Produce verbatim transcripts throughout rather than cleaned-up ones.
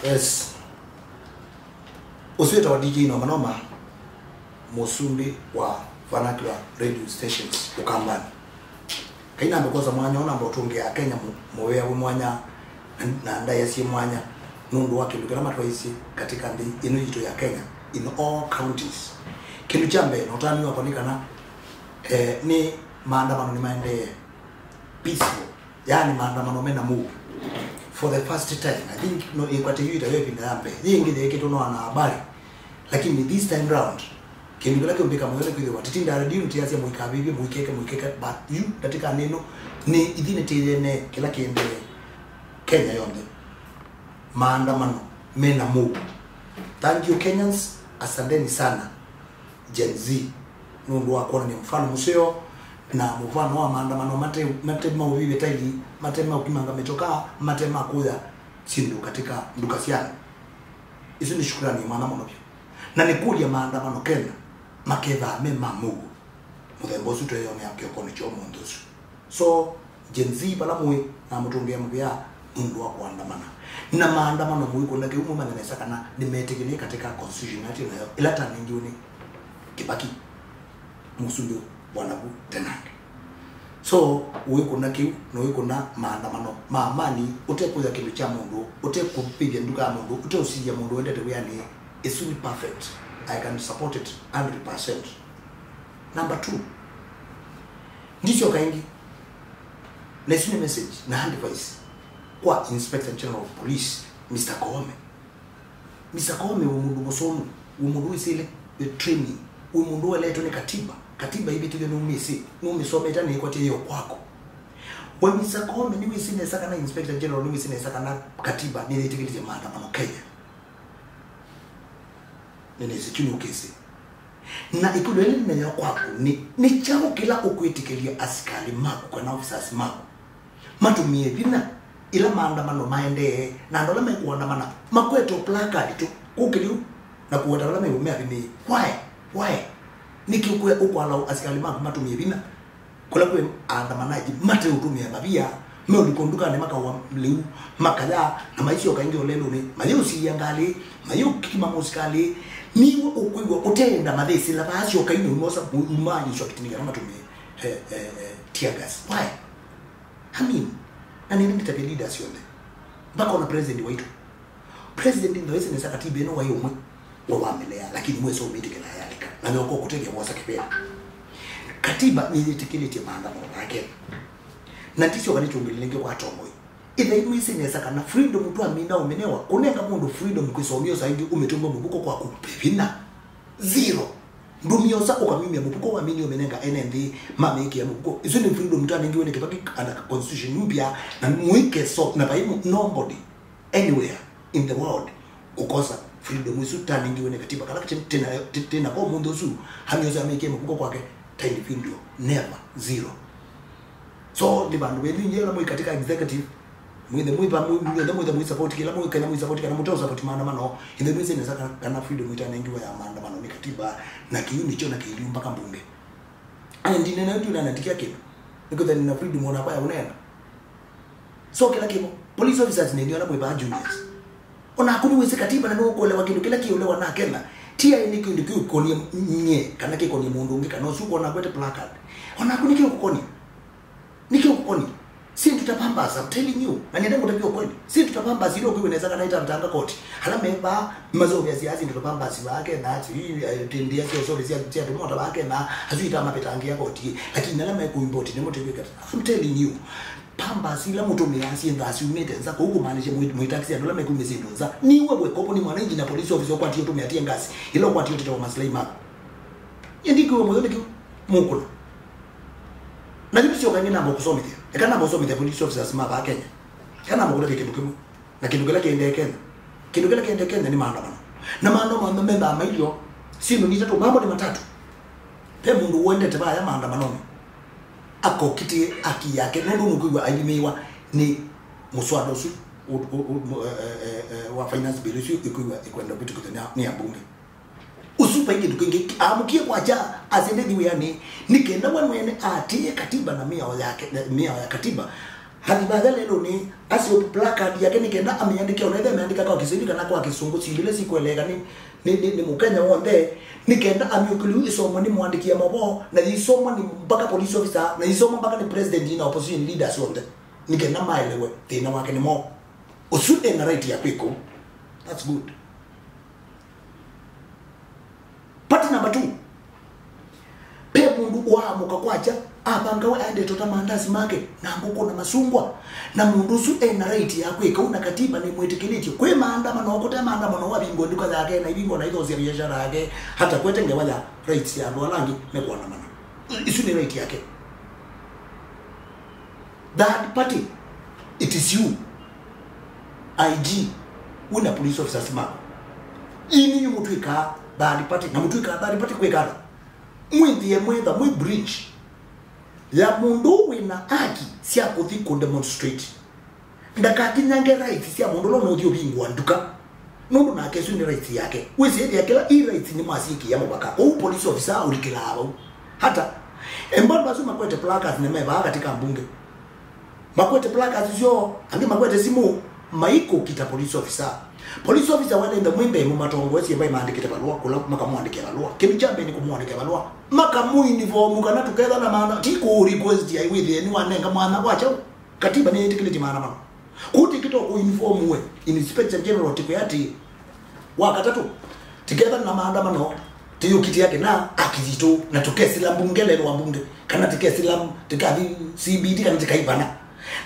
Yes. Ũsu wĩtawa D J Noma Noma, mũsumbĩ wa vernacular radio stations Ũkambanĩ. Kainambe kwosa mwanya ũnamba ũtũngĩa Akenya mũ- mũvea wĩ mwanya na, na ndaĩa syĩ mwanya nũndũ wa kĩndũ kĩla matwaisye katika nthĩ ĩno yitũ ya Kenya, in all counties. Kĩndũ kya mbee, na ũtanu wakwa nĩ kana eh, nĩ maandamano nĩmaendee peaceful, yaani maandamano mena mũuo. For the first time, I think, no, ĩkwate yu ĩtayo ĩvinda ya mbee. Yĩngĩ yeekĩtwe no ana habari. Lakini this time round, kĩndũ kĩla kĩũmbĩka mũyo nĩ kwĩthĩwa titinda radio nĩtĩasya mũikavĩvye, mũikeke, mũikeke, but yu ndatĩkanĩ ĩno nĩ ithyĩ nĩtĩyene kĩla kĩendee Kenya yonthe. Maandamano mena mũuo. Thank you, Kenyans. Asanteni sana. Gen Z, nũndũ wa kwonany'a mũfano mũseo na mũvano wa maandamano mate, mate ma ũvĩvya taili, mate ma ũkimanga mĩtokaa, mate ma kũya syĩndũ katika nduka sya andũ. Isu nĩ shukrani ya mwanya mũno vyũ. Na nĩkũlya maandamano Kenya makethaa me ma mũuo mũthemba ũsu tweeyonea kĩokonĩ kya ũmũnthĩ ũsu. So, Gen Z vala mwĩ, namũtũngĩe mũvea nũndũ wa kũandamana. Na maandamano mũikũna kĩu mũmanye nesa kana nĩmetĩkĩlĩe katika constitution yatũ nayo, ĩla tanengiwe nĩ Kĩbaki, mũsumbĩ wa navu tenange. So, ũikũna kĩu, na ũikũna maandamano ma amani, ũtekũya kĩndũ kya mũndũ, ũtekũvĩvya nduka ya mũndũ, ũteũsilya mũndũ wendete wĩanĩ, ĩsu nĩ perfect. I can support it hundred percent. Number two, ndisyoka ĩngĩ. Na ĩsu nĩ message na advice kwa Inspector General of Police, Mister Koome. Mister Koome, wĩ mũndũ mũsomu, wĩ mũndũ wĩsĩle, eh, training, wĩ mũndũ ũeleetwe nĩ katiba. Katiba ĩvĩtĩthw'e nũmĩsĩ, nũmĩsomete na ĩkwatĩe yo kwako. We Mister Koome, nĩwĩsĩ nesa kana Inspector General nĩwĩsĩ nesa kana katiba nĩyĩtĩkĩlĩtye maandamano Kenya. Nĩnĩsĩ kyu nũkĩsĩ. Na ĩkũlyo ĩla nĩnayo kwaku nĩ, nĩ kyaũ kĩla ũkwĩtĩkĩlya asikalĩ maku kana officers maku matũmĩe vinya ĩla maandamano maendee, na andũ ala mekũandamana makwete placard tu kũkĩlyu na kũweta vala meũmea vĩnĩ? Why? Why? Nĩkĩ ũkwĩa ũkwala asikalĩ maku matũmĩe vinya? Kũla kwĩ aandamanaji mateũtũmĩa mavia, meũlikwa ndukanĩ makaũa lĩu, makaya, na maisyoka ĩngĩ ũlelũnĩ, mayĩũsiĩa ngalĩ, mayĩũkima mũsikalĩ. Niwe ũkwĩw'a ũteenda mathĩsĩla vaa syokainĩ, umosa uma yĩswa kĩtini kana matũmĩe eh, eh, eh, tear gas. Why? I mean, na nĩnĩ nĩtavya leaders yonthe, mpaka ona president waitũ. President nthawĩsĩ nesa katiba ĩno waĩ ũmwe wa wamĩlea, lakini mwĩsĩ ũmĩtĩkĩla yalika. Na nyoka ũkũtethya kwosa kĩveo. Katiba nĩyĩtĩkĩlĩtye maandamano ma Kenya. Na ndisyoka nĩtũngĩlile ĩngĩ kwa atongoi. Ĩthei mwĩsĩ nesa kana freedom twamina ũmĩnewa, kũnenga mũndũ freedom kwĩsomia ũsa ĩngĩ ũmĩtũnga mũvuko kwaku vĩvina. Zero. Ndũmĩa ũsa ũkamimya mũvuko, waminie ũmĩnenga ene nthĩ mamĩkĩa mũvuko. Isu nĩ freedom twanengiwe nĩ Kĩbaki under constitution mpya, na mũikeso na vai mũ- nobody anywhere in the world ũkosa freedom isu tanengiwe nĩ katiba kala tĩ- tĩna- tĩ- tĩnako ũmũnthĩ ũsu. Amiosa amĩkĩa mũvuko kwake ta individual, never, zero. So nĩ vandũ venyu inyie ala mwĩ katika executive, mwĩthe mwĩva mwĩthe mwĩthe mwĩ support kĩla mwĩ kana mwĩ support kana mũteo support maandamano, ithe mwĩsĩ nesa kana, kana freedom ĩtanengiwa ya maandamano nĩ katiba, na kĩu nĩkyo na kĩiliu mpaka mbunge. Aya ndinena ndio na natikia kĩndũ. Nĩkwĩtha nina freedom ona kwa ya ũnena. So kĩla kĩmo, police officers nĩ ndio na mwĩva juniors. Onaku nĩwĩsĩ katiba na nĩũkũelewa kĩndũ kĩla kĩũlewa na Kenya. Ti aĩ nĩ kĩndũ kĩũkonie nye kana kĩkonie mũndũ ũngĩ kana ũsu ũkona kwete placard. Onaku nĩ kĩũkũkonie. Nĩ kĩũkũkonie. Syĩndũ ta Pampers, I'm telling you. Na nĩenda ngũtavya ũkweli. Syĩndũ ta Pampers ila ũkwĩw'a nesa kana itavetanga koti. Ala mevaa maseũvĩasya syĩndũ ta Pampers vaa Kenya, sijui, eh, tĩndĩa sya ũseũvĩsya sya tũmota vaa Kenya, asu itamavĩtangĩa koti. Lakini ala mekũimport nĩmo tĩkwĩka. I'm telling you. Pampers ila mũtũmĩaa syĩnthaa syumĩte nza, kũu kũmaanisha mwĩ- mwĩtakisya andũ ala mekumya syĩndũ nza. Niwe we kopo nĩ mwananchi na police officer ũkwatie ũtũmĩa tear gas, ila ũkwatie ũtete wa maslahi maku. Ĩndĩ kĩwe mũyo nĩkĩo mũkũna. Na yĩu syoka ĩngĩ namba kũsomethya. Eka namba kũsomethya police officers ma vaa Kenya. Eka namba kũtavya kĩndũ kĩmwe. Na kĩndũ kĩla kĩendee Kenya. Kĩndũ kĩla kĩendee Kenya nĩ maandamano. Na maandamano methaa mailyo syĩndũ nĩ itatũ, mambo nĩ matatũ. Ve mũndũ ũendete vaya maandamanonĩ akokitĩe aki yake, nũndũ nũkwĩw'a aimĩĩwa nĩ mũswada ũsu ũ- ũ- ũ- ũ- eh, eh, eh, wa finance bill ũsu ĩkwĩw'a ĩkwenda kũvĩtũkĩthw'a nĩ a- nĩ ambunge. Ũsu vai kĩndũ kĩngĩ amũkie kwakya asendethĩ wĩanĩ, nĩ kenda we mwene atĩĩe katiba na mĩao yake, na mĩao ya katiba. Athi vaya lelũnĩ, aseũvye placard yake nĩ kenda amĩandĩke, ona ĩthe ameandĩka kwa Kĩswahili kana kwa Kĩsũngũ, syĩndũ ila sikũeleeka nĩ, nĩ, nĩ, nĩ Mũkenya w'onthe, nĩ kenda amyũkĩlĩu ĩsomwe nĩ mũandĩki ya maũvoo, na yĩisomwa nĩ mpaka police officer, na yĩisomwa mpaka nĩ president na opposition leaders onthe, nĩ kenda maelewe thĩna wake nĩ mwaũ. Ũsu ena right ya kwĩka ũu. That's good. Party number two. Pe mũndũ waamũka kwakya, avanga we aendete ota maandasi make, na ngũkũ na masungwa. Na mũndũ ũsu ena right ya kwĩka ũu, na katiba nĩmwĩtĩkĩlĩtye. Kwĩ maandamano, kũte maandamano, wavingũa nduka yake, na ivingũa na ithosya biashara yake, hata kwete ngewa ya rights ya andũ ala angĩ mekũandamana. Isu nĩ right yake. Third party, it is you. I G, wĩna police officers maku. Inyu mũtwĩkaa third party, na mũtwĩkaa third party kwĩka ata? Mwĩthĩe mwĩtha mwĩ bridge ya mũndũ wĩna haki sya kũthi kũ demonstrate. Ndakakinyange rights sya mũndũ ũla ũnũthi ũvingũa nduka. Nũndũ nake ĩsu nĩ rights yake. Wĩsĩthĩa kĩla i rights nĩmwasyĩkĩa mũvaka. Kwoou police officer ũlikĩlaa vau. Hata, emba andũ asu makwete placards nĩmevaa katika mbunge. Makwete placards syoo, angĩ makwete simũ, maikũkita police officer. Police officer wale nthe mwĩ mbee mũmatongoesye vai maandĩkĩte valũa, kũla makamũandĩkĩa valũa. Kĩndũ kya mbee nĩ kũmũandĩkĩa valũa. Makamũuniform kana tũketha na maana, ti kũ request ya wĩthĩe nĩwanenga mwana wa kyaũ. Katiba nĩyĩtĩkĩlĩtye maandamano. Kũu tĩkĩtwa kũ inform we, Inspector General tĩkwĩa atĩ, wa katatũ, tikethane na maandamano, tĩyũkitĩe ake na haki yitũ, na tũkesĩla mbunge, lelũ wa mbunge, kana tĩkesĩla, tĩkathi C B D, kana tĩkaivana.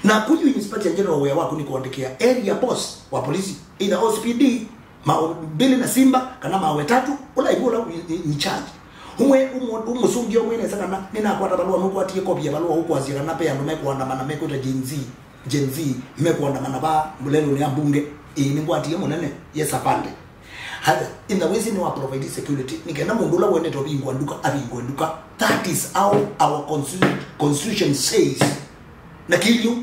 Na kũyu Inspector General wĩa waku nĩ kũandĩkĩa area boss wa polisi, either O C P D, Mawe mbili na simba, kana mawe tatu, ũla ĩvu ũla wĩ in charge. Ũmwe, ũmwe, ũmũsũngĩe ũmwe nesa kana, "Nĩnakwata valũa, nũkwatie kopi ya valũa ũkwasya kana ve andũ mekũandamana mekwĩta Gen Z, Gen Z, mekũandamana va lelũnĩ ya mbunge." Ĩĩ, nĩngwatie mũnene, yes, apande. Haya, in the ways nĩ wa provide security, nĩ kenda mũndũ ũla wendete ũvingũa nduka, avingũe nduka. That is how our constitu-, constitution says. Na kĩlyu,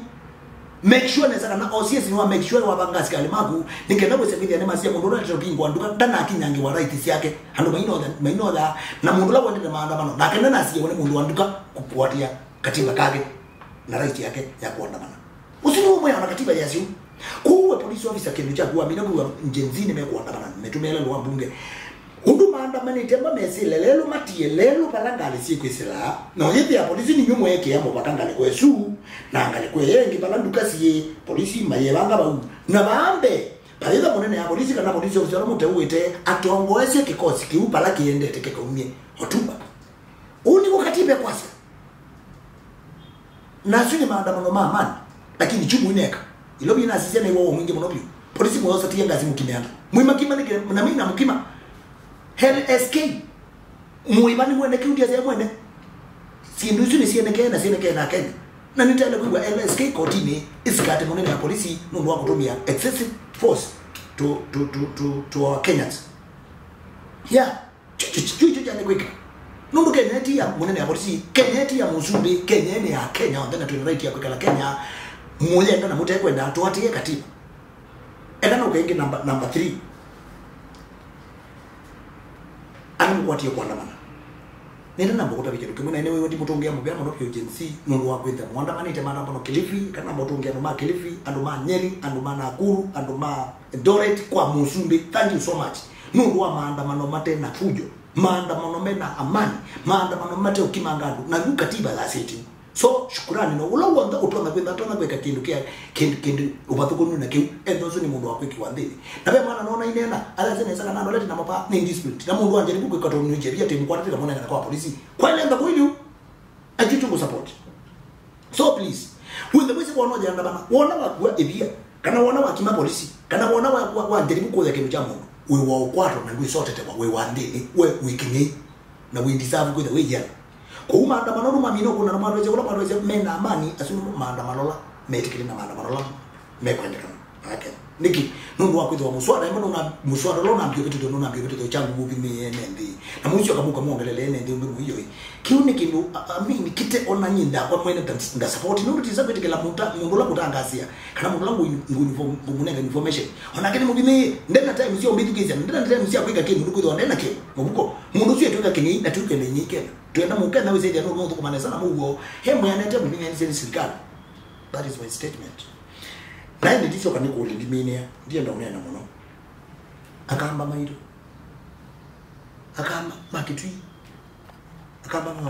make sure nesa kana O C S nĩwa make sure wavanga asikalĩ maku, nĩ kenda wĩse kwĩthĩa nĩmasia mũndũ ũla ũtete ũvingũa nduka ndanakinyangĩwa right syake. Andũ mainotha, mainotha, na mũndũ ũla wendete maandamano, nake ndanasiĩwe nĩ mũndũ wa nduka kũkwatĩa katiba kake na right yake ya kũandamana. Ũsu nĩ ũmwe ona katiba yasyo. Kwoou we police officer, kĩndũ kyaku wamina kwĩw'a Gen Z nĩmekũandamana, mĩtũmĩe lelũ wa mbunge. Ũndũ maandamanĩte, mba mesĩle lelũ, matie lelũ vala ngalĩ syĩkwĩsĩla. Na ũyĩthĩa polisi ninyu mweekĩa mũvaka ngalĩko ĩsu na ngalĩko ĩyo ĩngĩ vala nduka syĩ, polisi mayĩvanga vau. Na vaa mbee, vayĩtha mũnene ya polisi kana polisi ofisa ũla mũteũĩte atongoesye kĩkosi kĩu vala kĩendete kĩkaumye. Otuba. Ũu nĩw'o katiba ĩkwasya. Na asu nĩ maandamano ma amani, lakini kyu mũineka. Ĩla vinasisya naiwa wa mwingĩ mũno vyũ. Polisi mũyosatie ngasi mũkime andũ. Mũimakima nĩkĩ na mĩi na mũkima? L S K. Mũiva nĩ mwene kĩu ndiasya mwene. Syĩndũ isu nĩsienekee na sienekee na Kenya. Na nĩtele kwĩw'a L S K kotinĩ ĩsikate mũnene ya polisi nũndũ wa kũtũmĩa excessive force to, to, to, to, to our Kenyans. Yeah. Kyu, kyu, kyu, kyu kyaĩle kwĩkĩka. Nũndũ Kenya ti ya mũnene ya polisi, Kenya ti ya mũsumbĩ, Kenya nĩ ya Kenya onthe, na twĩna right ya kwĩkala Kenya. Mũyenda na mũtekwenda, tũatĩĩe katiba. Eka nũke ĩngĩ namba, namba three. Ala mũkwatie kũandamana. Nenda namba kũtavya kĩndũ kĩmwe, na nĩwĩw'a ndimũtũngĩa mũvea mũno vyũ Gen Z, nũndũ wa kwĩthĩa mwandamanĩte maandamano Kilifi, kana mũtũngĩa andũ ma Kilifi, andũ ma Nyeri, andũ ma Nakuru, andũ ma Eldoret, kwa mũsumbĩ. Thank you so much. Nũndũ wa maandamano mate na fujo, maandamano mena amani, maandamano mate ũkimanga andũ, na yu katiba yasĩtye. So, shukurani, no ũla w'onthe ũtonya kwĩtha, atonya kwĩka kĩndũ kĩa, kĩndũ, kĩndũ ũvathũkũnu na kĩu, enthe ũsu nĩ mũndũ wa kwĩkĩwa nthĩnĩ. Na ve mwana nona inena, alasya nesa kana andũ ala tena mapa nĩ disciplined. Na mũndũ anjaribu kwĩka tondũ nĩ sheria, tĩ mũkwata tĩka mũnengane kwa polisi. Kwa enda kwa ilio, ajuju ku support. So please, wĩthe mwĩsĩ wona ũyandamana, wona wakua ĩvia, kana wona wakima polisi, kana wona wa, wa, wanjaribu kũya kĩndũ kya mũndũ, wĩ wa ũkwato na ndwĩsotetewa, wĩ wa nthĩnĩ, we wĩ kĩng'ei, na wĩ deserve kwĩtha wĩ yela. Kwoou maandamano nũmamina ũkũna na mwatwesya ũla mwatwesya mena amani, asu nĩmo maandamano ala metĩkĩle na maandamano ala mekwendekana. Akenya. Nĩkĩ? Nũndũ wa kwĩthĩwa mũswada, ĩmwe nũna mũswada ũla ũnambia ũvĩtĩthyo, nũnambia ũvĩtĩthyo kya ngũkũ ũvimĩe ene nthĩ. Na mũisyo akamuka muongelele ene nthĩ ũngĩ mũio ĩ. Kĩu nĩ kĩndũ, I, I mean, kĩte ona nyie ndakwa mwene nda, nda support. Nũndũ tisa kwĩtĩkĩla mũta, mũndũ ũla mũtangasĩa, kana mũndũ ũla ngũ, ngũ, ngũ, ngũmũnenga information. Onake nĩ mũvimĩe, ndena time sya ũmbĩthukĩsya, ndena time sya kwĩka kĩndũ, nĩkwĩthĩwa ndena kĩ, mũvuko. Mũndũ ũcio etwĩka kĩng'ei, na twĩkenda inyei Kenya. Twenda mũkenya wĩsĩthya nũndũ ũthũkũma nesa na mũuo. He mweanĩte mũvimĩanĩsye nĩ sirikali. That is my statement. Naĩ nĩndisyoka nĩkũlye, ndiminĩa, ndienda ũneena mũno. Akamba maitũ. Akamba ma Kitui. Akamba ma